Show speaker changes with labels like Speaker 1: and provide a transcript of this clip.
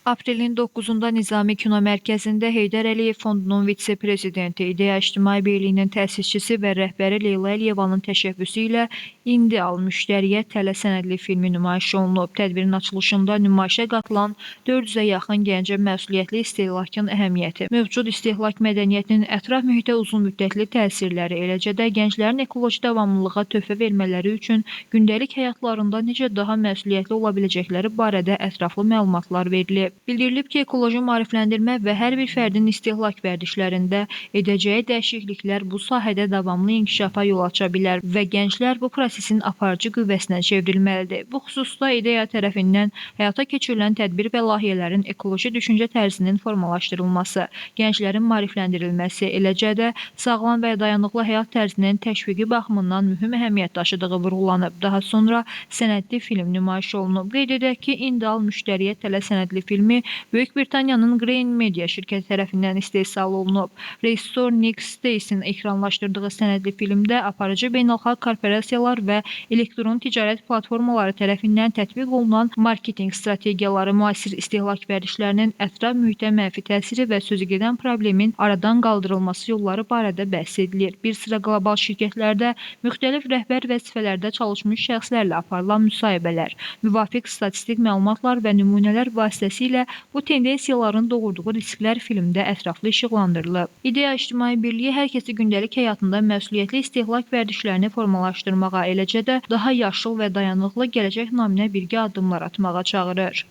Speaker 1: Aprelin 9-da Nizami Kino Mərkəzində Heydər Əliyev Fondunun vitse-prezidenti, İDEA İctimai Birliyinin təsisçisi və rəhbəri Leyla Əliyevanın təşəbbüsü ilə "İndi Al Müştəriyə Tələ" sənədli filmi nümayiş olunub. Tədbirin açılışında nümayişə qatılan 400-ə yaxın gəncə məsuliyyətli istehlakın əhəmiyyəti, mövcud istehlak mədəniyyətinin ətraf mühitə uzunmüddətli təsirləri, eləcə də gənclərin ekoloji davamlılığa töhfə vermələri üçün gündəlik həyatlarında necə daha məsuliyyətli ola biləcəkləri barədə ətraflı məlumatlar verilib. Bildirilib ki, ekoloji maarifləndirmə və hər bir fərdin istehlak vərdişlərində edəcəyi dəyişikliklər bu sahədə davamlı inkişafa yol aça bilər və gənclər bu prosesin aparıcı qüvvəsinə çevrilməlidir. Bu xüsusda İDEA tərəfindən həyata keçirilən tədbir və layihələrin ekoloji düşüncə tərzinin formalaşdırılması, gənclərin maarifləndirilməsi, eləcə də sağlam və dayanıqlı həyat tərzinin təşviqi baxımından mühüm əhəmiyyət daşıdığı vurğulanıb. Daha sonra sənədli film nümayiş olunub. Qeyd edək ki, "İndi Al Müştəriyə Tələ" sənədli filmi Böyük Britaniyanın Grain Media şirkəti tərəfindən istehsal olunub. Rejissor Nick Stace'in ekranlaşdırdığı sənədli filmdə aparıcı beynəlxalq korporasiyalar və elektron ticarət platformaları tərəfindən tətbiq olunan marketinq strategiyaları, müasir istehlak vərdişlərinin ətraf mühitə mənfi təsiri və sözügedən problemin aradan qaldırılması yolları barədə bəhs edilir. Bir sıra qlobal şirkətlərdə müxtəlif rəhbər vəzifələrdə çalışmış şəxslərlə aparılan müsahibələr, müvafiq statistik məlumatlar və nümunələr vasitəsilə bu tendensiyaların doğurduğu risklər filmdə ətraflı işıqlandırılıb. İDEA İctimai Birliyi hər kəsi gündəlik həyatında məsuliyyətli istehlak vərdişlərini formalaşdırmağa, eləcə də daha yaşıl və dayanıqlı gələcək naminə birgə addımlar atmağa çağırır.